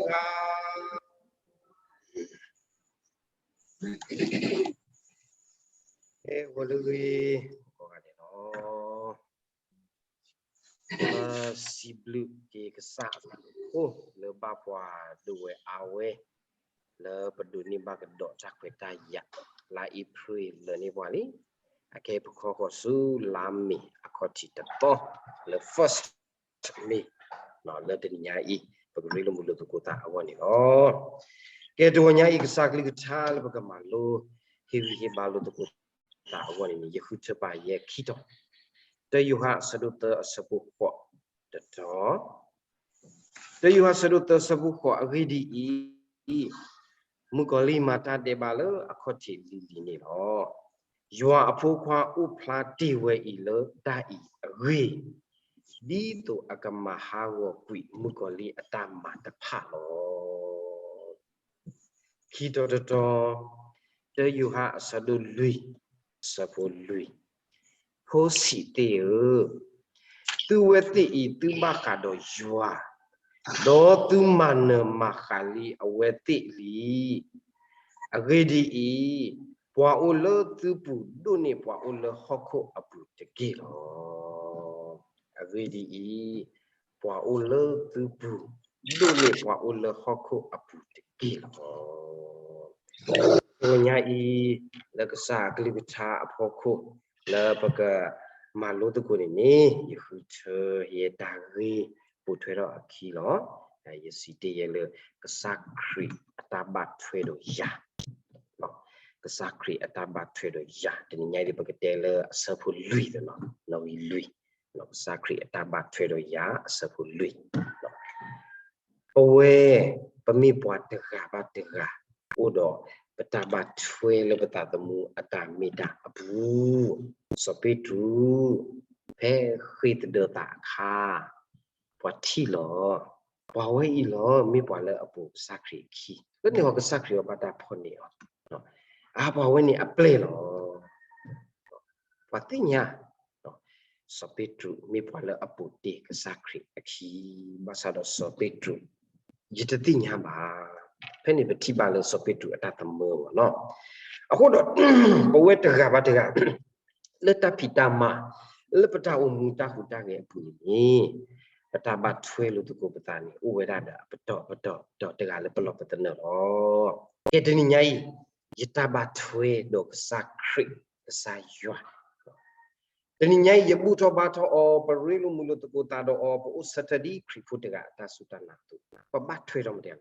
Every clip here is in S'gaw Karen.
ကဲ ဂီၤလၢအဂ့ၤ ကိးဂၤဒဲးလီၤ. ပစံးဘျုးက့ၤကစၢ်အသးအဃိ လၢဘၣ်ပှၤဒိၣ်ဝဲအါဝဲ လၢပဒိးန့ၢ်ဘၣ်ကဒီးတၢ်ခွဲးတၢ်ယာ် လါအ့ဖြ့ၣ်လၢာ်န့ၢ်ပှၤလံ. အခဲအံၤပခီဃီၤဆူလါမ့ၤအခီၣ်ထံးတသီ လၢ first May လၢတနံၤညါအံၤ ပကရ့လိာ်မုာ်လိာ်သကိးသးအဂီၢ်န့ၣ်လီၤ. ကဲ တဂီၤညါအံၤ ကစၢ်ကလုၢ်ကထါလၢပကမၤလိ ဟ့ၣ်ဂံၢ်ဟ့ၣ်ဘါလိာ်သကိးသးအဂီၢ်န့ၣ်န့ၣ် ယဃုထၢပာ်ယဲခံတီၤ, တၢ ယိၤဟၣ် အဆၢဒိၣ်သၢ အဆၢဖိဃိးတတီၤ, တၢ ယိၤဟၣ် အဆၢဒိၣ်သၢ အဆၢဖိဃိး, အဂ့ၢ်ဒ်အံၤ, မုၣ်ကီၤလံၢ်မၤတၢ်ဒဲးဘးလၢအခီၣ်ထံးလံၤလံၤန့ၣ်လီၤ. ယွၤအဖိခွါအိၣ်ဖျါတ့ၢ်ဝဲအံၤလၢတၢ်အံၤအဂ့ၢ်, ဒ်သိးအကမၤဟးဂီၤကွံာ်မုၣ်ကီၤလံၢ်အတၢ်မၤတဖၣ်လီၤ. ခံတီၤတတီၤ, တၢ ယိၤဟၣ် အဆၢဒိၣ်လွံၢ် အဆၢဖိလွံၢ်, ဖိဆံးသ့ၣ်ဧၢ, သုဝဲသ့ၣ်အံၤသုဘၣ်ဃးဒီးယွၤ, ဒီးသုမၤနၢၤမၤဃးလံအဝဲသ့ၣ်လံ. အဂ့ၢ်ဒ်အံၤ, ပှၤအိၣ်လၢသုပူၤဒိၣ်န့ၢ်ပှၤအိၣ်လၢဟီၣ်ခိၣ်အပူၤတက့ၢ်လီၤ. အဂ့ၢ်ဒ်အံၤ, ပှၤအိၣ်လၢသုပူၤ ဒိၣ်န့ၢ်ပှၤအိၣ်လၢဟီၣ်ခိၣ်အပူၤတက့ၢ်လီၤ. တဂီၤညါအံၤ လၢကစၢ်အကလုၢ်ကထါအဖီခိၣ် လၢပကမၤလိသကိးန့ၣ်န့ၣ် ယဃုထၢယဲတၢ်ဂ့ၢ်ပိာ်ထွဲထီၣ်အခံလီၤ. ယစံးတ့ၢ်ယဲလၢ ကစၢ်ခရံာ်အတၢ်ဘၣ်ထွဲဒီးယၤ, ကစၢ်ခရံာ်အတၢ်ဘၣ်ထွဲဒီးယၤ, တနံၤညါအံၤ ပကတဲလၢအဆၢဖိလွံၢ်သနီၤ, နီၣ်ဂံၢ်လွံၢ်, ကစၢ်ခရံာ်အတၢ်ဘၣ်ထွဲဒီးယၤ အဆၢဖိလွံၢ်. ပဝဲ ပမ့ၢ်ပှၤတဂၤဘၣ်တဂၤ အိၣ်ဒီးပတၢ်ဘၣ်ထွဲလၢပသးသမူအတၢ်မ့ၢ်တၢ်အပူၤ, စီၤပ့းတရူး ဖဲဃ့ၢ်သဒၢသးအခါ ပှၤထံၣ်လီၤ, ပှၤဝဲအံၤလီၤ မ့ၢ်ပှၤလၢအပိာ်ကစၢ်ခရံာ်အခံ, လၢန့ၣ်ဟီကစၢ်ခရံာ်အဘၣ်တၢ်ဖီၣ်န့ၢ်အီၤ, အါ ပှၤဝဲန့ၣ်အပျဲၢ်လီၤ. ပှၤသ့ၣ်ညါ စီၤပ့းတရူးမ့ၢ်ပှၤလၢအပိာ်တ့ၢ်ကစၢ်ခရံာ်အခံ, ဘၣ်ဆၣ်ဒီးစီၤပ့းတရူး ယတသ့ၣ်ညါဘၣ်. ဖဲန့ၣ်ပထံၣ်ဘၣ်လၢစီၤပ့းတရူးအတၢ်သမၢမ့ၢ်နီၤ. အဃိဒီး ပဝဲတဂၤဘၣ်တဂၤ လၢတၢ်ဖံးတၢ်မၤ လၢပတၢ်အိၣ်မူတၢ်ဟူးတၢ်ဂဲၤအပူၤန့ၣ်န့ၣ် ပတၢ်ဘၣ်ထွဲလိာ်သကိးပသးန့ၣ် အိၣ်ဝဲဒၣ်ဒီးအပတီၢ်ပတီၢ် ဒီးတဂၤလၢပလီၢ်ပသနၢၣ်လီၤ. ကဲတနံၤညါအံၤ ယတၢ်ဘၣ်ထွဲဒီးကစၢ်ခရံာ် ကစၢ်ယွၤ တနံၤညါအံၤ ယဘူၣ်ထီၣ်ဘါထီၣ်အီၤ, ပရ့လိာ်မုာ်လိာ်သကိးသးဒီးအီၤ, ပအိၣ်ဆၢထၢၣ်ဒ်ခရံာ်ဖိတဂၤအတၢ်စူၢ်တၢ်နာ်အသိး, ပဘၣ်ထွဲဒီးမတၤလဲၣ်,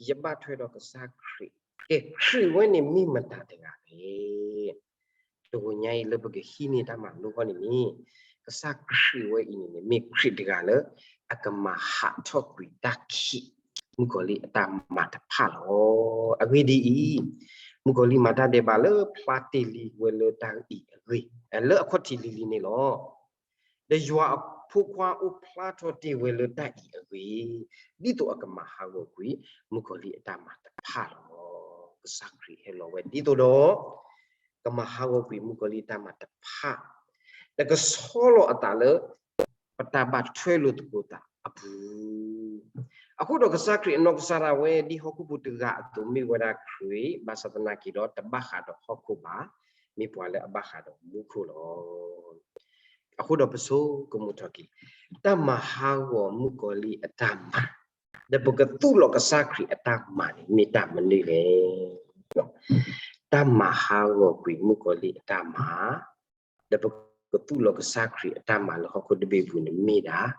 ယဘၣ်ထွဲဒီးကစၢ်ခရံာ်. ကဲ ခရံာ်ဝဲန့ၣ်မ့ၢ်မတၤတဂၤလဲၣ်. တဂီၤညါအံၤလၢပကဟံးန့ၢ်တၢ်မၤလိဃီန့ၣ်န့ၣ်, ကစၢ်ခရံာ်ဝဲအံၤန့ၣ်န့ၣ် မ့ၢ်ခရံာ်တဂၤလၢ အကမၤဟးထီၣ်ကွံာ်တၢ်ခံး မုၣ်ကီၤလံၢ်အတၢ်မၤတဖၣ်လီၤ. အဂ့ၢ်ဒ်အံၤ, မုၣ်ကီၤလံၢ်မၤတၢ်ဒဲးဘးလၢဖျါတ့ၢ်လံဝဲလၢတၢ်အံၤအဂ့ၢ်, လၢအခီၣ်ထံးလံၤလံၤန့ၣ်လီၤ. ဒီးယွၤအဖိခွါအိၣ်ဖျါထီၣ်တ့ၢ်ဝဲလၢတၢ်အံၤအဂ့ၢ်, ဒ်သိးအကမၤဟးဂီၤကွံာ် မုၣ်ကီၤလံၢ်အတၢ်မၤတဖၣ်လီၤ. ကစၢ်ခရံာ်ဟဲလီၤဝဲဒ်သိးဒီး ကမၤဟးဂီၤကွံာ်မုၣ်ကီၤလံၢ်တၢ်မၤတဖၣ်, ဒီးကဆီလီၤအသးလၢ ပတၢ်ဘၣ်ထွဲလိာ်သကိးသးအပူၤ. အဃိဒီးကစၢ်ခရံာ်အနီၢ်ကစၢ်ဒၣ်ဝဲ ဒ်ဟီၣ်ခိၣ်ဖိတဂၤအသိးမ့ၢ်ဝဲဒၣ်ခရံာ်, ဘၣ်ဆၣ်သနာ်က့ဒီး တဘၣ်ဃးဒီးဟီၣ်ခိၣ်ဘၣ်, မ့ၢ်ပှၤလၢအဘၣ်ဃးဒီးမူခိၣ်လီၤ. အဃိဒီးပဆိကမိၣ်ထီၣ်က့ၤ, တၢ်မၤဟးဂီၤမုၣ်ကီၤလံၢ်အတၢ်မၤ ဒီးပကသူၣ်လီၤကစၢ်ခရံာ်အတၢ်မၤန့ၣ် မ့ၢ်တၢ်မနုၤလဲၣ်. တၢ်မၤဟးဂီၤကွံာ်မုၣ်ကီၤလံၢ်အတၢ်မၤ, ဒီးပကသူၣ်လီၤကစၢ်ခရံာ်အတၢ်မၤလၢဟီၣ်ခိၣ်တဘ့ၣ်ပူၤန့ၣ်မ့ၢ်ဒၣ်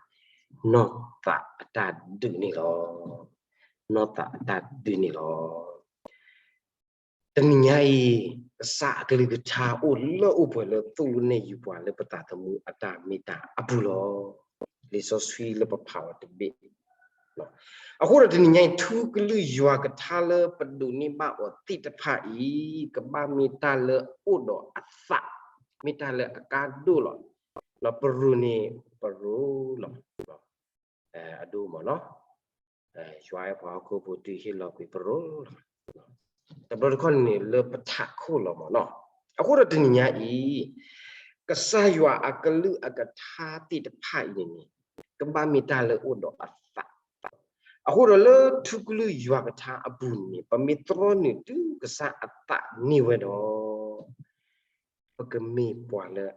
နီၢ်သးအတၢ်ဒုးန့ၣ်လီၤ. နီၢ်သးအတၢ်ဒုးန့ၣ်လီၤ. တနံၤညါအံၤ ကစၢ်အကလုၢ်ကထါအိၣ်လၢအိၣ်ပှဲၤလၢသိၣ်လိနဲၣ်ယုာ်ပှၤလၢပသးသမူအတၢ်မ့ၢ်တၢ်အပူၤလီၤ. လံာ်စီဆှံလၢပဖးအီၤတဘ့ၣ် အဃိဒီးတနံၤညါအံၤ ထူကလုၢ်ယွၤကထါလၢပဒိးန့ၢ်ဘၣ်အီၤသ့ၣ်တဖၣ်အံၤ ကဘၣ်မ့ၢ်တၢ်လၢအိၣ်ဒီးအသး, မ့ၢ်တၢ်လၢအကါဒိၣ်လီၤ. ပရူးန့ၣ် ပရူးလီၤ. အဒိမ့ၢ်နီၤ, ယွၤအဲၣ်ပှၤဟီၣ်ခိၣ်ဖိတုၤဟ့ၣ်လီၤကွံာ်ပရူးလီၤ. တဘျီတခီၣ်န့ၣ် လၢပထးခိၣ်လီၤမ့ၢ်နီၤ. အဃိဒီးတနံၤညါအံၤ ကစၢ်ယွၤအကလုၢ်အကထါသ့ၣ်တဖၣ်အံၤန့ၣ်န့ၣ် ကဘၣ်မ့ၢ်တၢ်လၢအိၣ်ဒီးအသး, အဃိဒီးလၢထူကလုၢ်ယွၤကထါအပူၤန့ၣ် ပမ့ၢ်တြီနုာ်တုၤကစၢ်အသးန့ၢ်ဝဲဒီး ပကမ့ၢ်ပှၤလၢ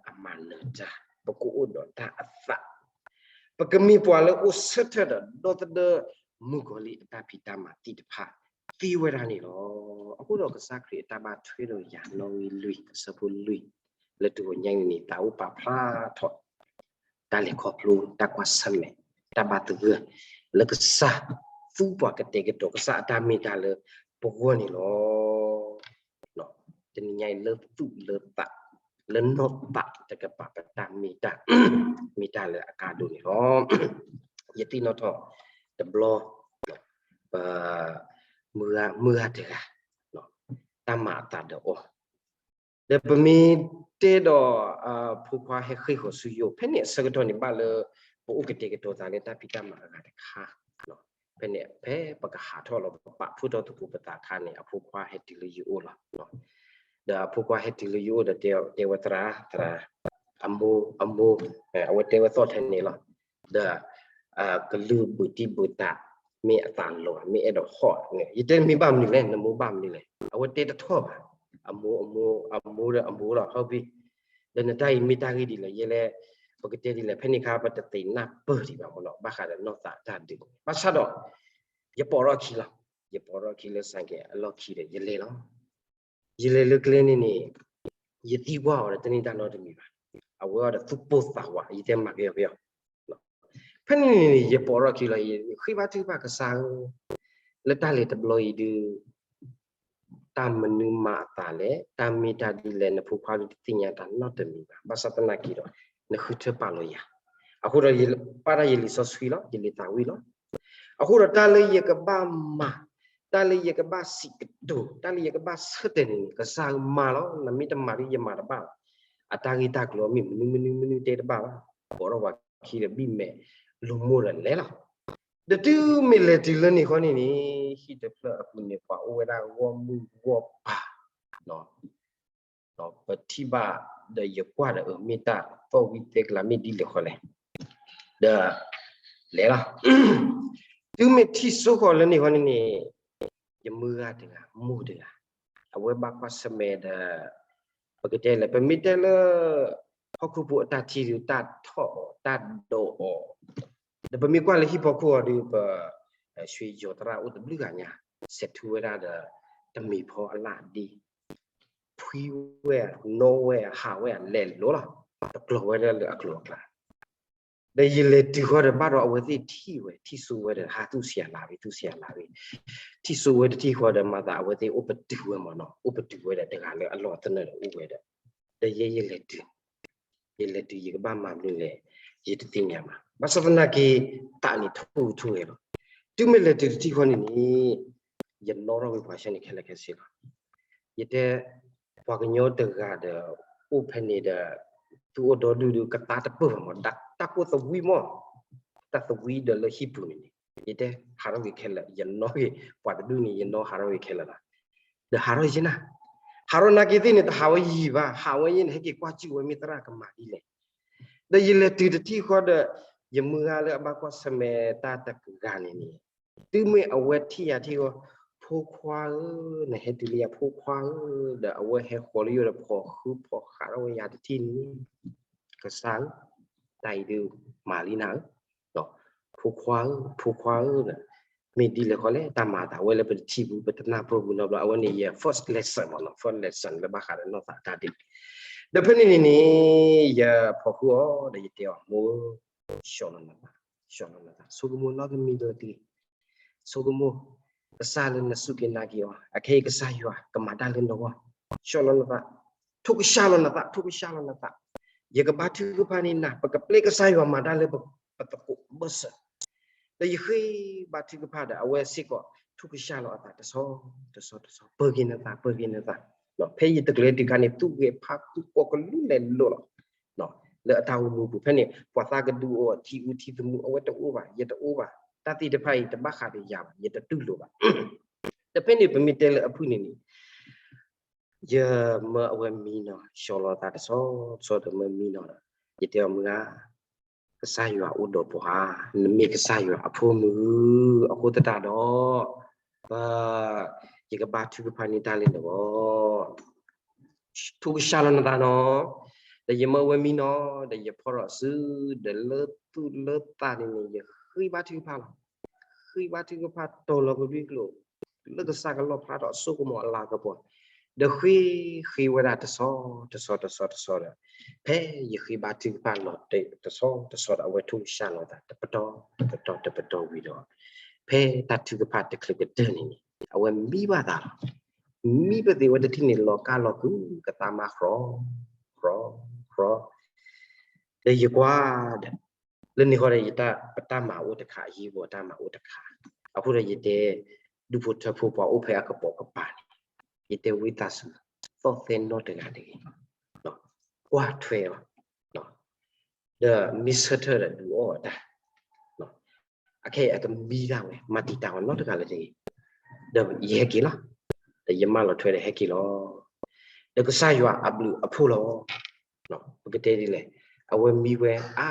အမၤနၢၤတၢ်, ပကအိၣ်ဒီးတၢ်အသး, ပကမ့ၢ်ပှၤလၢအိၣ်ဆၢထၢၣ်ဒီးဒီသဒၢမုၣ်ကီၤလံၢ်အတၢ်ဖံးတၢ်မၤသ့ၣ်တဖၣ်သ့ဝဲဒၣ်န့ၣ်လီၤ. အဃိဒီးကစၢ်ခရံာ်အတၢ်ဘၣ်ထွဲဒီးယၤ နီၣ်ဂံၢ်လွံၢ် အဆၢဖိလွံၢ် လၢတဂီၤညါအံၤန့ၣ် သးအိၣ်ပာ်ဖျါထီၣ် တၢ်လဲၤခီဖျိ တၢ်ကွၢ်ဆၢၣ်မဲာ် တၢ်ဘၣ်သဂၢၢ် လၢကစၢ်သူပှၤကတဲာ်ကတီၤ ကစၢ်အတၢ်မ့ၢ်တၢ်လၢပဂီၢ်န့ၣ်လီၤ. တနံၤညါအံၤ လၢသူၣ်လၢသး လၢနီၢ်သးတကပၤ ပတၢ်မ့ၢ်တၢ် မ့ၢ်တၢ်လၢအကါဒိၣ်န့ၣ်လီၤ. ယသ့ၣ်နီၣ်ထီၣ်တဘျီ ပ မုၢ်ဂၤ မုၢ်ဂၤတဂၤ တၢ်မၤအသးဒီးအီၤ ဒီးပမ့ၢ်တဲဒီး ဖိခွါဟဲဃ့ၢ်ဃီၤဆူယအိၣ် ဖဲန့ၣ်အဆၢကတီၢ်န့ၣ် ဘၣ်လၢ ပအိၣ်ကတဲာ်ကတီၤသးလၢတၢ်ဖံးတၢ်မၤအဂၤတခါ, ဖဲန့ၣ် ဖဲပကဟးထီၣ်လီၤ ပပာ်ဖှိၣ်ထီၣ်သကိးပသးအခါန့ၣ် အဖိခွါဟဲတုၤလၢယအိၣ်လီၤ. ဒီးအဖိခွါဟဲတုၤလၢယအိၣ်ဒီးတဲဝဲ သရၣ် သရၣ် အမိၢ် အမိၢ် အဝဲတဲဝဲသီၣ်ထဲန့ၣ်လီၤ. ဒီး ကလုၢ်ဘုးတံၢ်ဘုးသး မ့ၢ်အသးလီၤ မ့ၢ်အဲၣ်ဒိးဟီၣ်န့ၣ် ယတဲမ့ၢ်ဘၣ်မနုၤလဲၣ် နမိၢ်ဘၣ်မနုၤလဲၣ် အဝဲတဲတထီၣ်ဘၣ်. အမိၢ် အမိၢ် အမိၢ်ဒီးအမိၢ်လီၤ ဟီၣ်ဘံၣ် ဒီးနတၢ်အံၤမ့ၢ်တၢ်ဂ့ၢ်ဒ်လဲၣ် ယဲလဲၣ် ပကတဲဒ်လဲၣ် ဖဲန့ၣ်အခါ ပတသ့ၣ်နၢ်ပၢၢ်ဒံးဘၣ်မ့ၢ်နီၤ ဘၣ်ဃးဒီးနီၢ်သးတၢ်ဒုး ဘၣ်ဆၣ်ဒီး ယပိာ်ထီၣ်ခံလီၤ. ယပိာ်ထီၣ်ခံလၢစၢကဲးအလီၢ်ခံဒီး ယလဲၤလီၤ. ယလဲၤလၢကျဲန့ၣ်န့ၣ် ယသံကွၢ်အီၤဒီးတန့ၢ်တၢ်နီတမံၤဘၣ်. အဝဲအီၤဒီးသူၣ်ပိၢ်သးဝး ယတဲမၤကယီကယီ ဖဲန့ၣ်န့ၣ် ယပိာ်ထီၣ်ခံလီၤ ယဃ့ဘါထုကဖၣ် ကစၢ်ဧၢ, လၢတၢ်လဲၤတဘျီအံၤဒုး တၢ်မနုၤမၤအသးလဲၣ်, တၢ်မ့ၢ်တၢ်ဒ်လဲၣ် နဖိခွါဒုးတသ့ၣ်ညါတၢ်နီတမံၤဘၣ်. ဘၣ်ဆၣ်သနာ်က့ဒီး နဃုထၢပာ်လီၤယၤ. အဃိဒီး ယပာ်တၢ်ယလံာ်စီဆှံလီၤ, ယလံာ်သးဝံၣ်လီၤ. အဃိဒီးတၢ်လၢယကဘၣ်မၤ, တၢ်လၢယကဘၣ်စံးကတိၤ, တၢ်လၢယကဘၣ်ဆၢတဲာ်န့ၣ်န့ၣ် ကစၢ်ဧၢမၤလီၤ, နမ့ၢ်တမၤဒုးယမၤတဘၣ်ဘၣ်. အတၢ်ဂ့ၢ်တၢ်ကျိၤအမ့ၢ်မနုၤမနုၤမနုၤတဲတဘၣ်ဘၣ်. ပိာ်ထီၣ်ပှၤခံဒီးဘံၣ်မဲာ်လိၤမိၢ်ဒီးလဲၤလီၤ. ဒီးတုၤမ့ၢ်လဲၤတုၤလၢန့ၣ်ဃီန့ၣ်န့ၣ် ဟံၣ်တဖျၢၣ်အပူၤန့ၣ် ပှၤအိၣ်ဝဲဒၣ်ဂီၢ်မုၢ်ဂီၢ်ပၤ ပထံၣ်ဘၣ်ဒီးယကွၢ်ဒီးအမ့ၢ်တၢ်သီၣ်ဝံၣ်သဲကလၤမ့ၢ်ဒ်လဲၣ်ဃီလဲၣ်, ဒီး လဲၤလီၤ. တုၤမ့ၢ်ထံၣ်စိဃီၤလၢန့ၣ်ဃီန့ၣ်န့ၣ် ယမုၢ်ဂၤတဂၤ မိၢ်တဂၤ အဝဲဘၣ်ကွၢ်ဆၢၣ်မဲာ်ဒီး ပကတဲလဲၣ် ပမ့ၢ်တဲလၢ ဟီၣ်ခိၣ်ဖိအတၢ်ထံၣ်ဒုး တၢ်ထီၣ်အီၤ တၢ်ဒိးအီၤ ဒီးပမ့ၢ်ကွၢ်လၢဟံၣ်ဖီခိၣ်အီၤဒုး ပ ရွှ့ၣ်ယီၤသရၣ်အိၣ်တဘျုးဂၤညါ ဆဲးထူဝဲဒၣ်ဒီး တမံၤဖီအလၣ်ဒ့ ဖှံဝဲ နီၣ်ဝဲ ဟးဝဲ လဲၤလိၤလီၤ. တကျီၤဝဲဒၣ်လၢအကျိၤအကျဲ ဒီးယလဲၤတုၤဃီဒီး ဘၣ်ဒီးအဝဲသ့ၣ်ထံၣ်ဝဲ ထံၣ်စိဝဲဒီး ဟးသူၣ်ဆံးအလၤဝံၤ သူၣ်ဆံးအလၤဝံၤ ထံၣ်စိဝဲတထံၣ်ဃီဒီး မၤသးအဝဲသ့ၣ်အိၣ်ပတုာ်ဝဲမ့ၢ်နီၤ အိၣ်ပတုာ်ဝဲဒီးတဂၤလၢအလီၢ်သနၢၣ်ဒီးအိၣ်ဝဲဒီး ဒီးယဲယလဲၤတုၤ ယလဲၤတုၤ ယကဘၣ်မၤမနုၤလဲၣ် ယတသ့ၣ်ညါဘၣ်. ဘၣ်ဆၣ်သနာ်က့ သးန့ၣ်ထိၣ်ဂဲၤလီၤ. တုၤမ့ၢ်လဲၤတုၤတထံၣ်ဃီန့ၣ်န့ၣ် ယနီၣ်ထီၣ်ဝဲပှၤဆၢန့ၣ်ခဲလၢာ်ခဲဆ့လီၤ. ယတဲ ပှၤကညီတဂၤဒီး အိၣ်ဖဲန့ၣ်ဒီး သူၣ်အိၣ်ဒီဒူၣ်ဒီး ကသါတပၢၢ်ဘၣ်မး တၢ်ကိၢ်သဝံမး တၢ်သဝံဒီးလၢဟံၣ်ပူၤန့ၣ်န့ၣ် ယတဲ ဟးထီၣ်ဂ့ၤခဲလၢာ် ယနီၣ်ဂ့ၤ ပှၤတဒူၣ်န့ၣ် ယနီၣ်ဟးထီၣ်ဂ့ၤခဲလၢာ်လီၤ. ဒီးဟးထီၣ်ယဲနၤ ဟးထီၣ်နာ်က့သ့ၣ်န့ၣ် တဟးဝဲယံာ်ဘၣ် ဟးဝဲယဲန့ၣ် ဟဲက့ၤကွၢ်စူၣ်ဝဲမ့ၢ်သရၣ်ကမၤဒ်လဲၣ်. ဒီးယလဲၤတုၤတထံၣ်ဃီဒီး ယမုၢ်ဂၤလၢအဘၣ်ကွၢ်ဆၢၣ်မဲာ်တၢ်တဂၤန့ၣ်န့ၣ် တုၤမ့ၢ်အဝဲထံၣ်ယၤထံၣ်ဃီ ဖိခွါဧၢ နဟဲတုၤလၢယၤ ဖိခွါဧၢ, ဒီးအဝဲဟဲဃီၤလၢယအိၣ်ဒီး ဖီၣ်ဃုဖီၣ်ဃးထီၣ်ဝဲယၤတထံၣ်န့ၣ် ကစၢ်ဧၢ, တၢ်အံၤဒုးမၤလံနၤဧၢ, ဖိခွါဧၢ ဖိခွါဧၢ, မ့ၢ်ဒ်လဲၣ်ဃီလဲၣ် တၢ်မၤအသးဝဲလၢပတထံၣ်ဘူး ပတနၢ်ပၢၢ်ဘူးနီတဘျီ အဝဲန့ၣ်ယ first lesson မ့ၢ်နီၤ first lesson လၢဘၣ်ဃးဒီးနီၢ်သးတၢ်ဒုး, ဒီးဖဲန့ၣ်န့ၣ်န့ၣ် ယဖီၣ်ဃုအီၤ ဒီးယတဲအီၤ မိၢ်ဧၢ ဆှီလီၤနသး ဆှီလီၤနသး ဆိကမိၣ်နီတမံၤလၢၤတဂ့ၤ ဆိကမိၣ် ကစၢ်လၢနစူၢ်က့ၤနာ်က့ၤအီၤ အခဲအံၤကစၢ်ယွၤကမၤတၢ်လၢနဂီၢ်, ဆှီလီၤနသး, ထိၣ်ကဆှီလီၤနသး, ထိၣ်ကဆှီလီၤနသး, ယကဘါထုကဖၣ်န့ၢ်နၤ ပကပျဲကစၢ်ယွၤမၤတၢ်လၢပသကိးဘၢၣ်စၢၤ, ဒီးယဃ့ဘါထုကဖၣ်ဒီး အဝဲစ့ၢ်ကီး ထိၣ်ကဆှီလီၤအသးတဆီ တဆီ တဆီ ပၢၤက့ၤနသး ပၢၤက့ၤနသး, ဖဲယတကျဲၤတုၤခါန့ၣ် သူၣ်ဂဲၤဖးသူၣ်ကိးကလုာ်လဲၤလိၤလီၤ လၢအတၢ်အိၣ်မူပူၤ ဖဲန့ၣ် ပှၤသးကဒုးအိၣ် ထံအူထံသမူ အဝဲတအိၣ်ဘၣ် ယတအိၣ်ဘၣ်, တၢ်သ့ၣ်တဖၣ်အံၤ တဘၣ်ဃးဒီးယၤဘၣ် ယတတူၢ်လိာ်ဘၣ်, ဒီးဖဲန့ၣ် ပမ့ၢ်တဲလၢအဖုၣ်န့ၣ်န့ၣ် ယမၢအဝဲမံနီၤ ဆှီလီၤသးတဆီ တဆီဒီးမၢမံနီၤဒီး ယတဲအီၤမုၢ်ဧါ ကစၢ်ယွၤအိၣ်ဒီးပှၤ, နမ့ၢ်ကစၢ်ယွၤအဖိမုၣ်, အဃိသတးဒီး ပ ယကဘါထုကဖၣ်န့ၢ်တၢ်လၢနဂီၢ်, ထုကဆှၢလီၤနသးနီၤ, ဒီးယမၢဝဲမံနီၤ, ဒီးယဖီၣ်ထီၣ်စု, ဒီးလၢသူၣ်လၢသးန့ၣ်န့ၣ် ယဃ့ဘါထုကဖၣ်လီၤ. ဃ့ဘါထုကဖၣ်တီၤလီၤကဒွံကျိာ် လၢကစၢ်ကလီၣ်ဖျါထီၣ်အစိကမီၤအလၤကပီၤ, ဒီးဃ့ ဃ့ဝဲဒၣ်တဆီတဆီတဆီတဆီဒီး ဖဲယဃ့ဘါထုကဖၣ်လီၤတဆီတဆီဒီး အဝဲထုကဆှၢလီၤသး တပတီၢ်တပတီၢ်တပတီၢ်ဝံၤဒီး ဖဲတၢ်ထုကဖၣ်တချုးကတၢၢ်န့ၣ်န့ၣ် အဝဲမံဘၣ်သးလီၤ. မံပသ့ၣ်ဝဲတထံၣ်န့ၣ် လီၤကါလီၤကု ကသးမၤ ကြီ ကြီ ကြီ ဒီးယကွၢ်ဒီး လၢန့ၣ်ဃီဒီး ယတၢ် ပတၢ်မၤအိၣ်တခါ အဟံၣ်ဂီၤတၢ်မၤအိၣ်တခါ, အဃိဒီးယတဲ ဒူၣ်ဖိထၢဖိ ပှၤအိၣ်ဖဲအကပိာ်ကပၤန့ၣ်, ယတဲဝံသးစူၤ သီၣ်သဲနီၣ်တဂၤတဂ့ၤ, ကွၢ်ထွဲအီၤ, ဒီးမ့ၢ်ဆၢထၢၣ်ဒီးဒုးအီၣ်အတၢ် အခဲအံၤအကမံဒၣ်ဝဲ မၤတံာ်တာ်အီၤနီတဂၤလၢၤတဂ့ၤ, ဒီးယဟဲက့ၤလီၤ. ဒီးယမၢလီၤထွဲဒီးဟဲက့ၤလီၤ. ဒီးကစၢ်ယွၤအဘျုးအဖှိၣ်လီၤ. ပကတဲဒ်လဲၣ်, အဝဲမံဝဲအါ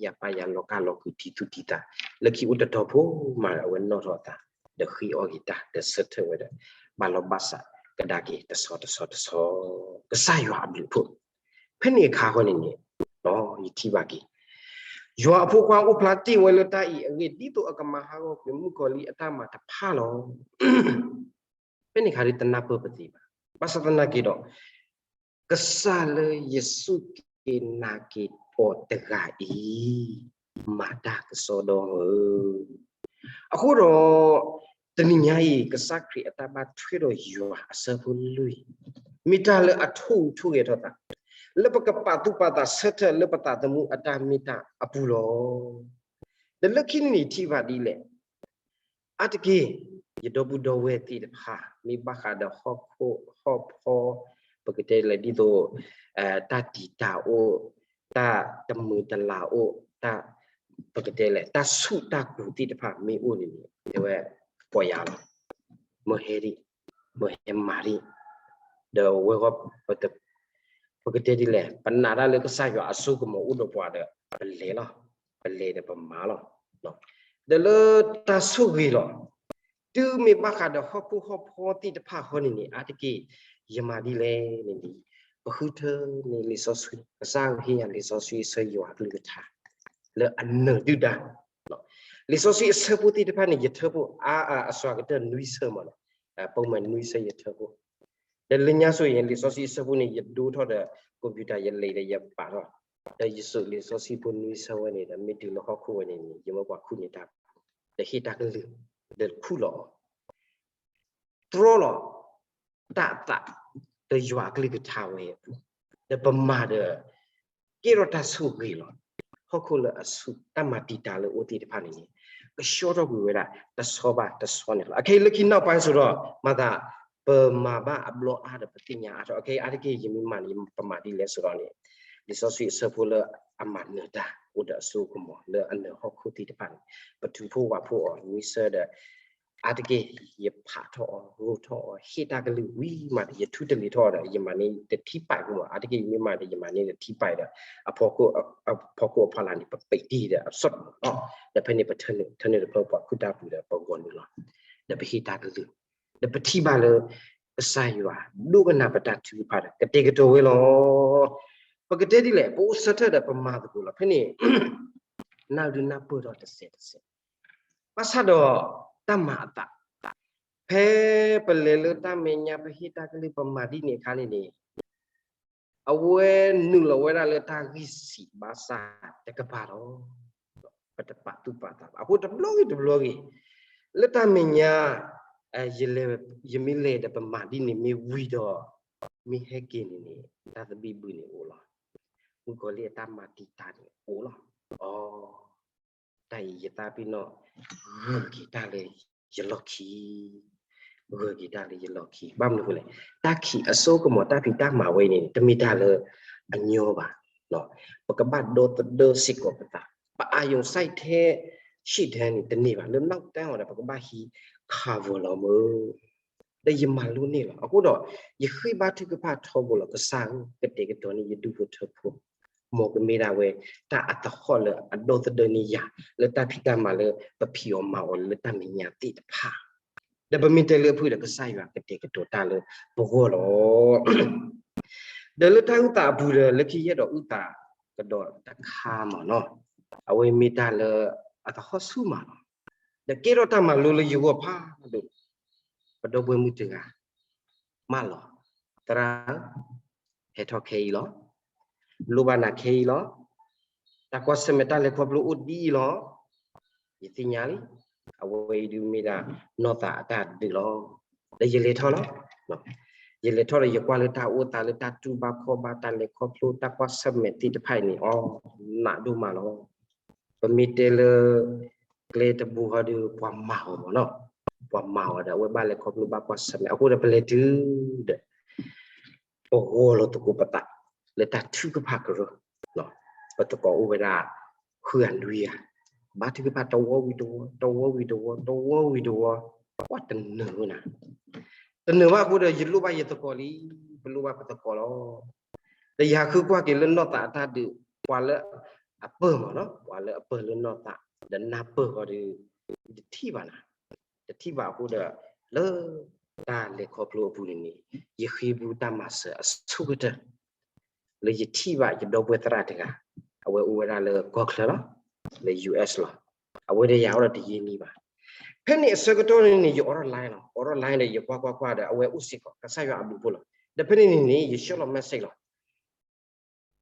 ယၤပါယၤ လီၤကါလီၤကုာ် တံၤသူတံၤသး, လၢခံအိၣ်တတီၤဖိမး အဝဲနီၣ်ထီၣ်အသး ဒီးဃ့အီၣ်က့ၤတၢ် ဒီးဆၢထၢၣ်ဝဲဒီး ဘၣ်လီၢ်ဘၣ်စးကဒါက့ၤတဆီတဆီတဆီ, ကစၢ်ယွၤအဘျုးအဖှိၣ်. ဖဲန့ၣ်အခါဃီန့ၣ်န့ၣ် ယထံၣ်ဘၣ်က့ၤ ယွၤအဖိခွါအိၣ်ဖျါတ့ၢ်ဝဲလၢတၢ်အံၤအဂ့ၢ် ဒ်သိးအကမၤဟးဂီၤကွံာ်မုၣ်ကီၤလံၢ်အတၢ်မၤတဖၣ်လီၤ. ဖဲန့ၣ်အခါဒ်တနၢ်ပၢၢ်ပသ့ဘၣ်. ဘၣ်ဆၣ်သနာ်က့ဒီး ကစၢ်လၢယစူၢ်က့ၤနာ်က့ၤအီၤတဂၤအံၤ မၤတၢ်ကစီဒီဧၢ. အဃိဒီး တနံၤညါအံၤ ကစၢ်ခရံာ်အတၢ်ဘၣ်ထွဲဒီးယွၤအဆၢဖိလွံၢ် မ့ၢ်တၢ်လၢအထိၣ်ဟူးထိၣ်ဂဲၤထီၣ်သး လၢပကပာ်သူၣ်ပာ်သးဆၢထၢၣ်လၢပသးသမူအတၢ်မ့ၢ်တၢ်အပူၤလီၤ. ဒီးလၢခံန့ၣ်ထံၣ်ဘၣ်ဒ်လဲၣ် အါတက့ၢ် ယဒီပုၢ်ဒီဝဲၢ်သ့ၣ်တဖၣ် မ့ၢ်ဘၣ်ဃးဒီးဟီၣ်ခိၣ်ဟီၣ်ဖီ ပကတဲလဲၣ်ဒ်သိး တၢ်တံာ်တာ်အိၣ်, တၢ်တမုာ်တလၤအိၣ်, တၢ် ပကတဲလဲၣ် တၢ်ဆူၣ်တၢ်ကူးသ့ၣ်တဖၣ်မ့ၢ်အိၣ်န့ၣ်န့ၣ် တဲဝဲ ပီၢ်ယၤလီၤ. မၢဟဲဒံး, မၢဟဲမၤဒံး, ဒီးဝဲဃီ ပကတဲဒ်လဲၣ် ပနာ်တၢ်လၢကစၢ်ယွၤအစိကမီၤအိၣ်ဒီးပှၤဒီး ပလဲၤလီၤ, ပလဲၤဒီးပမၤလီၤ. ဒီးလၢတၢ်ဆိၣ်ဂ့ၤလီၤ. တုၤမ့ၢ်ဘၣ်ဃးဒီးဟီၣ်ခိၣ်ဟီၣ်ဖီသ့ၣ်တဖၣ်ဃီန့ၣ်န့ၣ် အါတက့ၢ် ယမၤဒ်လဲၣ်န့ၣ်န့ၣ် ပဃုထၢန့ၢ်လံာ်စီဆှံ, ကစၢ်ဟ့ၣ်ယၤလံာ်စီဆှံအဆၢယွၤအကလုၢ်ကထါ လၢအနၢၤဒုၣ်ဒါ လံာ်စီဆှံအဆၢဖိသ့ၣ်တဖၣ်န့ၣ် ယထၢဖှိၣ်အါ အစွၤကတၢၢ်နွံဆၢမးန့ၣ်, ပိာ်မုၣ်နွံဆၢယထၢဖှိၣ်. ဒီးလၢညါဆိၣ်အံၤ လံာ်စီဆှံအဆၢဖိန့ၣ် ယဒိထီၣ်ဒီး computer ယလဲၤဒီးယပာ်ထီၣ်, ဒီးယစိာ်လံာ်စီဆှံဖိနွံဆၢဝဲန့ၣ်ဒီး မ့ၢ်တုၤလၢဟီၣ်ခိၣ်ဝဲန့ၣ်န့ၣ် ယမၢပှၤခူၣ်န့ၢ်တၢ် ဒီးဟ့ၣ်တၢ်ကလုၢ် ဒီးခူၣ်လီၤအီၤ တြီလီၤ တၢ်အသး ဒီးယွၤအကလုၢ်ကထါဝဲအပူၤ, ဒီးပမၤဒီး ကဲထီၣ်တၢ်ဆိၣ်ဂ့ၤလီၤ. ဟီၣ်ခိၣ်လၢအဆူၣ် တၢ်မၤတံာ်တာ်လၢအိၣ်သ့ၣ်တဖၣ်န့ၣ်န့ၣ် ကဆှီထီၣ်ကွံာ်ဝဲဒၣ် တဆီဘၣ်တဆီန့ၣ်လီၤ. အခဲအံၤလၢခံနောက်ပိုင်းဆိုတော့ မၤသး ပမၤဘၣ်အဘျီအါဒီးပသ့ၣ်ညါအါထီၣ်, အခဲအံၤအါတက့ၢ် ယမ့ၢ်မၤန့ၣ် ပမၤဒ်လဲၣ်ဆိုတော့န့ၣ် လံာ်စီဆှံအဆၢဖိလၢအမၤနၢၤတၢ်အိၣ်ဒီးအစိကမီၤ လၢအနၢၤဟီၣ်ခိၣ်သ့ၣ်တဖၣ်န့ၣ် ပထုးဖှိၣ်ဝးဖှိၣ်အီၤနွံဆၢဒီး အါတက့ၢ် ယဖးထီၣ်အီၤ ရိထီၣ်အီၤ ဟ့ၣ်တၢ်ကလုၢ်ဝံၤမးဒီး ယထူတလ့ၤထီၣ်ဒီး ယမၤန့ၢ်တထံပာ်ကမး, အါတက့ၢ် ယမ့ၢ်မၤဒီး ယမၤန့ၢ်တထံပာ်ဒီး အဖီခိၣ်အဖီလာ်န့ၣ် ပပံးတံၢ်ဒီးအစီၣ်တမးလီၤ. ဒီးဖဲန့ၣ် ပထၢနုာ်တဖျၢၣ်ပှၤခူၣ်တၢ်ပူၤဒီး ပဂီၢ်နုာ်လီၤ. ဒီးပဟ့ၣ်တၢ်ကလုၢ် ဒီးပထံၣ်ဘၣ်လၢ ကစၢ်ယွၤ ဒိကနၣ်ပတၢ်ထုကဖၣ်ဒီး ကတဲာ်ကတီၤဝဲလီၤ. ပကတဲဒ်လဲၣ် ပအိၣ်ဆၢထၢၣ်ဒီးပမၤသကိးလီၤ. ဖဲန့ၣ် နၢ်ဒုးနၢ်ပၢၢ်ထီၣ်တစဲးတစဲး ဘၣ်ဆၣ်ဒီး တၢ်မၤအသး ဖဲပလဲၤလၢတၢ်မဲာ်ညါ ပဟ့ၣ်တၢ်ကလုၢ် ပမၤဒ်န့ၣ်အခါန့ၣ်န့ၣ် အဝဲနုာ်လီၤဝဲဒၣ်လၢတၢ်ဂံၢ်ဆံးဘါစၢ်တကပၤလီၤ. ပတပာ်သူၣ်ပာ်သးဘၣ်. အဃိတဘျီဂ့ၤတဘျီဂ့ၤ လၢတၢ်မဲာ်ညါ ယမ့ၢ်လဲၤဒီးပမၤဒ်န့ၣ်မ့ၢ်ဝံၤဒီး မ့ၢ်ဟဲက့ၤန့ၣ်န့ၣ် တၢ်သဘံၣ်ဘုၣ်န့ၣ်အိၣ်လီၤ. မုၣ်ကီၤလံၢ်အတၢ်မၤတံာ်တာ်န့ၣ်အိၣ်လီၤ. အီ တၢ်အံၤယသးပ့ၤနီၣ် ဂၢၢ်က့ၤတၢ်လၢယလီၢ်ခံ, ဂၢၢ်က့ၤတၢ်လၢယလီၢ်ခံ. ဘၣ်မနုၤအဃိလဲၣ်, တၢ်ခံးအစိကမီၤတၢ်ဖံးတၢ်မၤဝဲန့ၣ် တမ့ၢ်တၢ်လၢအညီဘၣ်. ပကဘၣ်ဒီသဒၢစ့ၢ်ကီးပသး, ပအာရုံစိုက်ထဲ ရှေ့တန်းန့ၣ် တန့ၢ်ဘၣ်, လၢနောက်တန်းအီၤဒီး ပကဘၣ်ဟံး cover လီၤမၢ်. ဒီးယမၤလိန့ၢ်လီၤ. အဃိဒီး ယဃ့ဘါထုကဖၣ်ထီဘိလီၤ, ကစၢ်ဧၢ, ကတဲာ်ကတီၤန့ၢ်ယဒူၣ်ဖိထၢဖိ မ်ကမ့ၢ်ဒၣ်ဝဲ တၢ်အသဟီၣ်လၢအဒီသဒၢန့ၢ်ယၤ လၢတၢ်ဖံးတၢ်မၤလၢပဖံးအီၤမၤအီၤလၢတၢ်မဲာ်ညါသ့ၣ်တဖၣ် ဒီးပမ့ၢ်တဲလၢအဖုၣ်ဒီး ကစၢ်ယွၤကတဲာ်ကတီၤတၢ်လၢပဂီၢ်လီၤ. ဒီးလၢတၢ်အုၣ်သးအပူၤဒီး လၢခံယအဲၣ်ဒိးအုၣ်သးကဒီးတခါမ့ၢ်နီၤ, အဝဲမ့ၢ်တၢ်လၢအသဟီၣ်ဆူၣ်မးလီၤ. ဒီးကဲထီၣ်တၢ်မၤလိလၢယဂီၢ်ဖးဒိၣ်, ပဒီပုၢ်ဝဲၢ်မုၣ်တဂၤ မၢလီၤ, သရၣ်ဧၢ, ဟဲထီၣ်ခဲအံၤလီၤ. လိၣ်ဘၣ်နၤခဲအံၤလီၤ. တၢ်ကွၢ်ဆၢၣ်မဲာ်တၢ်လဲၤခီဖျိအိၣ်ဒ်အံၤလီၤ. ယသ့ၣ်ညါလံ, အဝဲအံၤဒုးမ့ၢ်ဒၣ်နီၢ်သးအတၢ်ဒုးလီၤ. ဒီးယလဲၤထီၣ်လီၤ. ယလဲၤထီၣ်ဒီးယကွၢ်လၢတၢ်အိၣ်သးလၢတၢ်တူၢ်ဘၣ်ခီၣ်ဘၣ် တၢ်လဲၤခီဖျိတၢ်ကွၢ်ဆၢၣ်မဲာ်သ့ၣ်တဖၣ်အံၤန့ၣ် အီ နးဒိၣ်မးလီၤ. ပမ့ၢ်တဲလၢ ကျဲတဘိဃီဒီး ပှၤမၤအီၤမ့ၢ်နီၤ, ပှၤမၤအီၤဒီး အဝဲဘၣ်လဲၤခီဖျိဘၣ်ကွၢ်ဆၢၣ်မဲာ် အဃိဒီးပလဲၤတုၤဒီး ပဂီၢ်လီၤသကိးပသး လၢတၢ်ထုကဖၣ်ကရၢ, ပသကိးအိၣ်ဝဲဒၣ် ဃုဂၤနွံဂၤ, ဘါထုကဖၣ်တဝီဝံၤတဝီ, တဝီဝံၤတဝီ, တဝီဝံၤတဝီ, ပှၤတနၢၤဝဲနၤ, တနၢၤဘၣ်အဃိဒီး ယလိၣ်ဘၣ်ယသကိးလံ, ပလိၣ်ဘၣ်ပသကိးလီၤ. ဒီးယဟးဃုကွၢ်က့ၤလၢနီၢ်သးအတၢ်ဒုး, ပှၤလၢအပၢၢ်မ့ၢ်နီၤ, ပှၤလၢအပၢၢ်လၢနီၢ်သး, ဒီးနၢ်ပၢၢ်ဃီဒီး ယတထံၣ်ဘၣ်နၤ, တထံၣ်ဘၣ်အဃိဒီး လၢတၢ်လဲၤခီဖျိအပူၤန့ၣ်န့ၣ် ယဃ့ဘူးတၢ်မၤစၢၤအဆိကတၢၢ် လၢယထံၣ်ဘၣ်ယဒီပုၢ်ဝဲၢ်သရၣ်တဂၤ, အဝဲအိၣ်ဝဲဒၣ်လၢကီၢ်ချၢလီၤ, လၢ ယူဢၣ်လီၤ, အဝဲဒီးယၤအိၣ်ဒီးတယံာ်နံၣ်ဘၣ်. ဖဲန့ၣ်အဆၢကတီၢ်န့ၣ်န့ၣ် ယအိးထီၣ် line လီၤ, အိးထီၣ် line ဒီး ယကွၢ်ကွၢ်ကွၢ်ဒီးအဝဲအိၣ်စ့ၢ်ကီး ကစၢ်ယွၤအဘျုးအဖှိၣ်လီၤ. ဒီးဖဲန့ၣ်န့ၣ်န့ၣ် ယဆှၢလီၤ message လီၤ.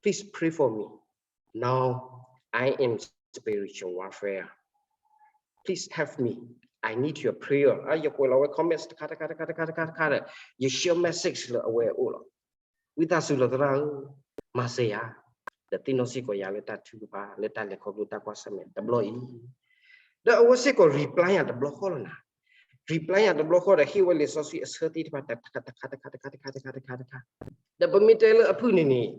Please pray for me. Now I am spiritual warfare. Please help me. I need your prayer. ယကွဲးလီၤဝဲ comments တခါတခါတခါတခါတခါတခါဒီး ယဆှၢ message လၢအဝဲအအိၣ်လီၤ. ဝံသးစူၤလီၤသရၣ်ဧၢ, မၤစၢၤယၤ, ဒီးသ့ၣ်နီၣ်စ့ၢ်ကီးယၤလၢတၢ်ထုကဖၣ် လၢတၢ်လဲၤခီဖျိတၢ်ကွၢ်ဆၢၣ်မဲာ်တဘျီအံၤ, ဒီးအဝဲစ့ၢ်ကီး reply ယၤတဘျီဃီလီၤနၤ, reply ယၤတဘျီဃီဒီး ဟ့ၣ်ဝဲလံာ်စီဆှံအဆၢသ့ၣ်တဖၣ် တခါတခါတခါတခါတခါတခါတခါတခါ, ဒီးပမ့ၢ်တဲလၢအဖုၣ်န့ၣ်န့ၣ်,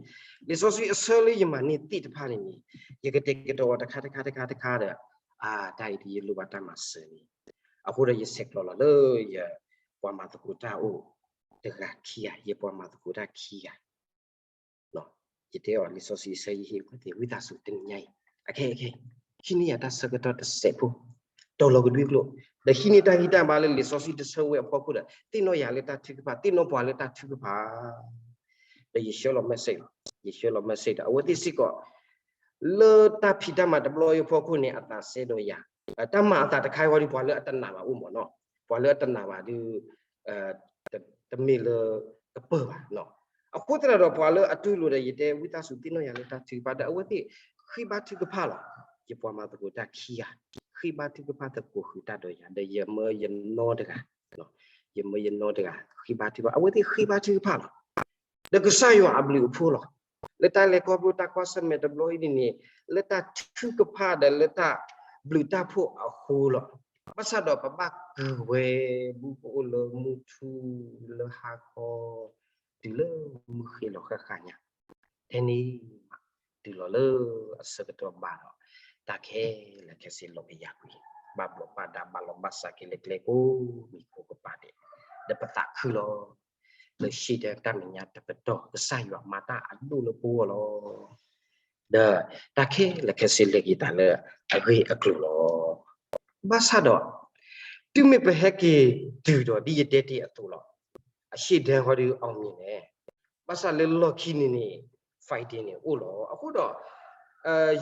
လံာ်စီဆှံအဆၢလၢယမၤန့ၢ်သ့ၣ်တဖၣ်န့ၣ်န့ၣ်, ယကတဲာ်ကတီၤအီၤတခါတခါတခါတခါဒီး, အါ, တၢ်အံၤဒ်ယလိၣ်ဘၣ်တၢ်မၤစၢၤန့ၣ်, အဃိဒီးယဆဲးကျိးလီၤလၢယပှၤမၤသကိးတၢ်အိၣ်တဂၤခံဂၤ, ယပှၤမၤသကိးတၢ်ခံဂၤ ယတဲအီၤလံာ်စီဆှံအဆၢ ယဟ့ၣ်အဝဲသ့ၣ် ဝံသးစူၤတနံၤညါအံၤ, အခဲအံၤခဲအံၤ, ဟံးန့ၢ်ယၤတၢ်ဆၢကတီၢ်တစဲးဖိ, တီၤလီၤကဒွံကျိာ်, ဒီးဟံးန့ၢ်တၢ်ဂံၢ်တၢ်ဘါလၢလံာ်စီဆှံတဆၢဝဲအဖီခိၣ်ဒီး သ့ၣ်နီၣ်ယၤလၢတၢ်ထုကဖၣ်, သ့ၣ်နီၣ်ပှၤလၢတၢ်ထုကဖၣ်, ဒီးယဆှၢလီၤ message လီၤ, ယဆှၢလီၤ message ဒီး အဝဲသ့ၣ်စ့ၢ်ကီး လၢတၢ်ဖံးတၢ်မၤတဘျီအံၤအဖီခိၣ်န့ၣ် အသးစဲဒီးယၤ, တၢ်မၤအသးတခါအံၤဃီဒီး ပှၤလၢအတနာ်ဘၣ်အိၣ်မ့ၢ်နီၤ, ပှၤလၢအတနာ်ဘၣ်ဒီး တမ့ၢ်လၢကပၢၢ်ဘၣ်နီၤ. အဃိသတးဒီး ပှၤလၢအတူၢ်လိာ်ဒီး ယတဲဝံသးစူၤသ့ၣ်နီၣ်ယၤလၢတၢ်ထုကဖၣ်ဒီး အဝဲသ့ၣ်ဃ့ဘါထုကဖၣ်လီၤ. ယပှၤမၤသကိးတၢ်ခံဂၤ ဃ့ဘါထုကဖၣ်သကိးဃုာ်တၢ်ဒီးယၤ ဒီးယမၢယနီတဂၤ, ယမၢယနီတဂၤ ဃ့ဘါထုကဖၣ်, အဝဲသ့ၣ်ဃ့ဘါထုကဖၣ်လီၤ. ဒီးကစၢ်ယွၤအဘျုးအဖှိၣ်လီၤ. လၢတၢ်လဲၤခီဖျိတၢ်ကွၢ်ဆၢၣ်မဲာ်တဘျီအံၤန့ၣ်န့ၣ်, လၢတၢ်ထုကဖၣ်ဒီးလၢတၢ်ဘျုးတၢ်ဖှိၣ်အဃိလီၤ. ဘၣ်ဆၣ်ဒီးပဘၣ်ကုၢ်ဝဲ ဘူးပအိၣ်လၢမုၢ်ထူလၢဟါခီ တုၤလၢမုၢ်ဃ့လီၤဃၣ်ဃၣ်ညါ, ထဲန့ၣ်မး တုၤလီၤလၢအဆၢကတီၢ်ဘၣ်ဒီး တၢ်ခဲလၢာ်ခဲဆ့လီၤကယၤကွံာ်, ဘၣ်ဘျီးဘၣ်ဒါ ဘၣ်လီၤဘၣ်စးက့ၤလၢကျဲကိးမံၤကိးကပၤဒဲး, ဒီးပသးခုလီၤ. လၢ Satan တၢ်မဲာ်ညါတပတီၢ် ကစၢ်ယွၤမၤတၢ်အဒိၣ်လၢပဂီၢ်လီၤ. ဒီးတၢ်ခဲလၢာ်ခဲဆ့လဲၤက့ၤသးလၢအဂ့ၢ်အကျိၤလီၤ. ဘၣ်ဆၣ်ဒီး တုၤမ့ၢ်ပဟဲက့ၤတုၤဒီး ဒ်ယတဲတ့ၢ်အသိးလီၤ. အ Satan ဃီဒီး အောင်မြင်တယ်. ဘၣ်ဆၣ်လၢလီၢ်ခံန့ၣ်န့ၣ် fighting န့ၣ်အိၣ်လီၤ. အဃိဒီး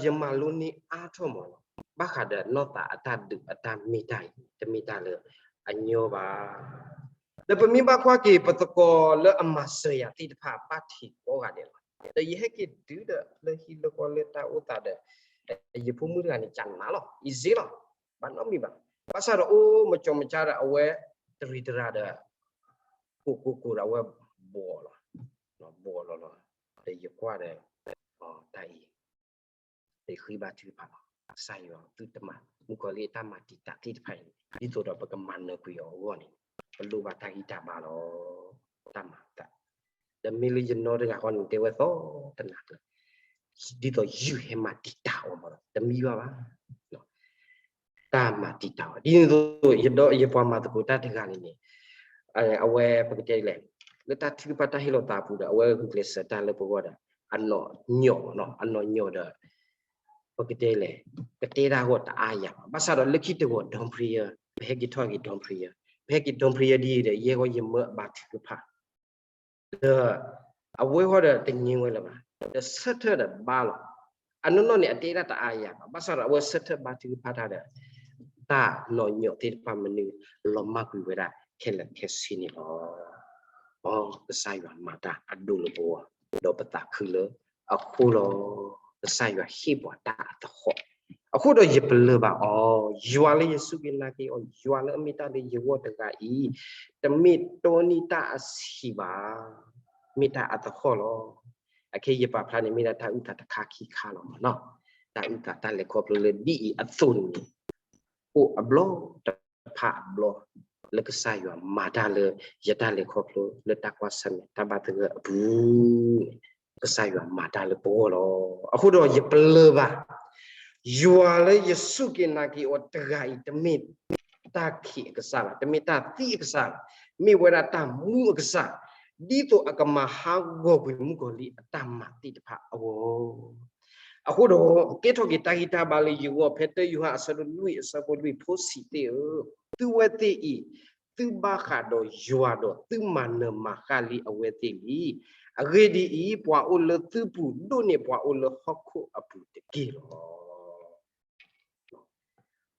ယမၤလိန့ၢ်အါထီၣ်မးလီၤ. ဘၣ်ဃးဒီးနီၢ်သးအတၢ်ဒုးအတၢ်မ့ၢ်တၢ်အံၤ တမ့ၢ်တၢ်လၢအညီဘၣ်. ဒီးပမ့ၢ်ဘၣ်ကွၢ်က့ၤ ပသကိးလၢအမၤစၢၤယၤသ့ၣ်တဖၣ် ဘၣ်ထံးကိးဂၤဒဲးလီၤ. ဒီးယဟဲက့ၤတုၤဒီးလၢဟံၣ်လၢဃီလၢတၢ်အိၣ်သးဒီး ယဖိမုၣ်တဂၤန့ၣ် ကနးလီၤ, easy လီၤ, ဘၣ်နီတမံၤဘၣ်. ဘၣ်ဆၣ်ဒီးအိၣ်မၤကၠီမၤကၠါဒီး အဝဲတရံးတရၤဒီး ကိးကိးကိးဒီးအဝဲဘှီလီၤ, ဘှီလီၤလီၤ. ဒီးယကွၢ်ဒီး တၢ်အံၤ ဃ့ဘါထုကဖၣ်လီၤ. ကစၢ်ယွၤသုတမၤ မုၣ်ကီၤလံၢ်အတၢ်မၤတံာ်တာ်သ့ၣ်တဖၣ်အံၤန့ၣ် ဒ်သိးဒီးပကမၤနၢၤကွံာ်အီၤအဂီၢ်န့ၣ် ပလိၣ်ဘၣ်တၢ်ဂံၢ်တၢ်ဘါလီၤ. တၢ်မၤတၢ် ဒီးမ့ၢ်လၢယနီတဂၤဃီန့ၣ် တဲဝဲသီတနၤကျၢၤ ဒ်သိးယုၢ်ဟဲမၤတံာ်တာ်အီၤမးဒီး တမံဘၣ်ဘၣ်. တၢ်မၤတံာ်တာ်အီၤ ဒ်န့ၣ်အသိး ယဒီးယပှၤမၤသကိးတၢ်တဂၤန့ၣ်န့ၣ် အဝဲပကတဲဒ်လဲၣ် လၢတၢ်ထုကဖၣ်တၢ်ဟ့ၣ်လီၤသးအပူၤဒီး အဝဲဂုာ်ကျဲးစၢးတၢ်လၢပဂီၢ်ဒီး အနီၣ်ညီၣ်မ့ၢ်နီၤ, အနီၣ်ညီၣ်ဒီး ပကတဲလဲၣ်, ကတဲတၢ်ဂီၢ်တအါယၤဘၣ်. ဘၣ်ဆၣ်ဒီးလၢခံတဂီၤ ဒွန်ဖရံယၢၢ်, ပဟဲက့ၤထီၣ်က့ၤ ဒွန်ဖရံယၢၢ်, ပဟဲက့ၤဒွန်ဖရံယၢၢ်ဒ်အံၤဒီး ယဲဂီၢ်ယမၢအဘါထုကဖၣ် ဒီးအဝဲဃီဒီးတငြိမ်ဝဲလၢၤဘၣ်, ဒီးဆၢထၢၣ်ဒီးဘါလီၤ. အနီၢ်နီၢ်န့ၣ် အတဲဒၣ်တအါယၤဘၣ်, ဘၣ်ဆၣ်ဒီး အဝဲဆၢထၢၣ်ဘါထုကဖၣ်တၢ်ဒီး တၢ်နီၣ်ညီၣ်သ့ၣ်တဖၣ်မနုၤ လီၤမၢ်ကွံာ်ဝဲဒၣ်ခဲလၢာ်ခဲဆ့န့ၣ်လီၤ. အီ ကစၢ်ယွၤမၤတၢ်အဒိၣ်လၢပဂီၢ်, ဒီးပသးခုလၢအဃိလီၤ. ကစၢ်ယွၤဟ့ၣ်ပှၤတၢ်အသဟီၣ်, အဃိဒီးယပလၢၢ်ဘၣ်အီၤ, ယွၤလၢယစူၢ်က့ၤနာ်က့ၤအီၤ, ယွၤလၢအမ့ၢ်တၢ်လၢယဂီၢ်တဂၤအံၤ, တမ့ၢ်တီနံၣ်တၢ်အဆံးဘၣ်, မ့ၢ်တၢ်အသဟီၣ်လီၤ. အခဲအံၤယပာ်ဖျါန့ၣ် မ့ၢ်ဒၣ်တၢ်အုၣ်သးတခါခံခါလီၤမ့ၢ်နီၤ, တၢ်အုၣ်သးတၢ်လဲၤခီဖျိလၢဒ်အံၤအသိးန့ၣ် အိၣ်အဘျီတဖၣ်အဘျီ လၢကစၢ်ယွၤမၤတၢ်လၢယတၢ်လဲၤခီဖျိလၢတၢ်ကွၢ်ဆၢၣ်မဲာ်တၢ်ဘၣ်သဂၢၢ်အပူၤန့ၣ်, ကစၢ်ယွၤမၤတၢ်လၢပဂီၢ်လီၤ. အဃိဒီးယပလၢၢ်ဘၣ်, ယွၤလၢယစူၢ်က့ၤနာ်က့ၤအီၤတဂၤအံၤ တမ့ၢ်တၢ်ခံးအကစၢ်ဘၣ်, တမ့ၢ်တၢ်သံအကစၢ်ဘၣ်, မ့ၢ်ဝဲဒၣ်တၢ်မူအကစၢ်, ဒ်သိးအကမၤဟးဂီၤကွံာ်မုၣ်ကီၤလံၢ်အတၢ်မၤသ့ၣ်တဖၣ်အဂီၢ် အဃိဒီး ကဲထီၣ်က့ၤတၢ်ဂံၢ်တၢ်ဘါလၢယဂီၢ်, ဖဲတၢယိၤဟၣ်အဆၢဒိၣ်လွံၢ်အဆၢဖိလွံၢ်, ဖိဆံးသ့ၣ်ဧၢ, သုဝဲသ့ၣ်အံၤ, သုဘၣ်ဃးဒီးယွၤဒီးသုမၤနၢၤမၤဃၣ်လံအဝဲသ့ၣ်လံ. အဂ့ၢ်ဒ်အံၤ, ပှၤအိၣ်လၢသုပူၤဒိၣ်န့ၢ်ပှၤအိၣ်လၢဟီၣ်ခိၣ်အပူၤတက့ၢ်လီၤ.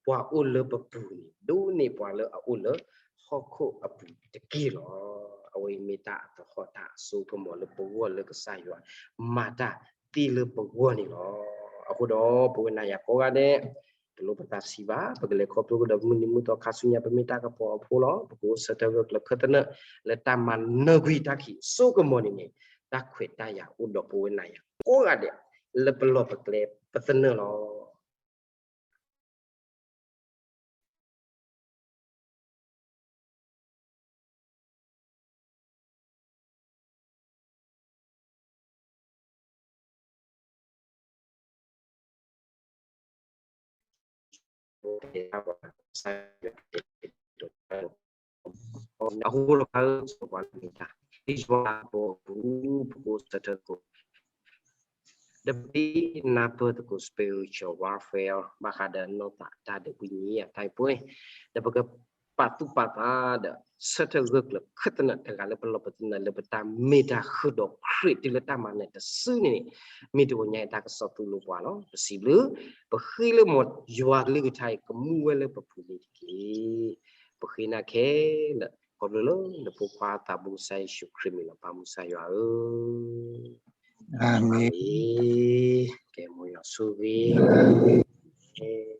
ပှၤအိၣ်လၢပပူၤန့ၣ် ဒိၣ်န့ၢ်ပှၤလၢအအိၣ်လၢဟီၣ်ခိၣ်အပူၤတက့ၢ်လီၤ. အဝဲအံၤမ့ၢ်တၢ်အသဟီၣ်တၢ်အစိကမီၤလၢပဂီၢ်လၢကစၢ်ယွၤမၤတၢ်သ့လၢပဂီၢ်န့ၣ်လီၤ. အဃိဒီးပဝဲနၤယၤကိးဂၤဒဲး, တလိၣ်ပသးဆံးဘၣ်, ပကလဲၤခီဖျိကဒီးမုၢ်နံၤမုၢ်သီခါဆူညါ ပမ့ၢ်တၢ်ကပီၤအဖိလီၤ. ပကအိၣ်ဆၢထၢၣ်ဂၢၢ်ကျၢၤခၢၣ်သနၢၣ် လၢတၢ်မၤနၢၤကွံာ်တၢ်ခံးစိကမီၤန့ၣ်န့ၣ်, တၢ်ခွဲးတၢ်ယာ်အိၣ်ဒီးပဝဲနၤယၤကိးဂၤဒဲး, လၢပလီၢ်ပကျဲပသနၢၣ်လီၤ. အဃိလီၤခါဧၢ စီၤပှၤလၢမ့ၢ်တၢ်, ဒ်ယွၤအပူၤ ပကအိၣ်ဆၢထၢၣ်သကိး, ဒီးပကနၢ်ပၢၢ်သကိး spiritual warfare ဘၣ်ဃးဒီးနီၢ်သးတၢ်ဒုးပှၤညီအတၢ်ပှဲၤ, ဒီးပကပာ်သူၣ်ပာ်သးဒီး ဆၢထၢၣ်ဂၢၢ်ကျၢၤခၢၣ်သနၢၣ်တဂၤလၢပလီၢ်ပသနၢၣ်လၢပတၢ်မ့ၢ်တၢ်ဃုာ်ဒီးခရံာ်တုၤလၢတၢ်မၤနၢၤတစုန့ၣ်န့ၣ်, မ့ၢ်တဂီၤညါအံၤတၢ်ကစီၣ်သူလိပှၤလီၤ. ပစံးဘျုး, ပဃ့လၢမ်ယွၤကလုၢ်ကထါအံၤ ကမူဝဲလၢပပူၤန့ၣ်တက့ၢ်. ပဃ့နၤခဲလၢာ် ခီဖျိလၢနဖိခွါသးဘိကစၢ်ယ့ၣ်ၡူးခရံာ်မံၤလီၤ ပၢ်မုၢ်ကစၢ်ယွၤဧၢ, အၤမ့ၣ်. ကဲ မ်ယွၤဆိၣ်ဂ့ၤ, ကဲ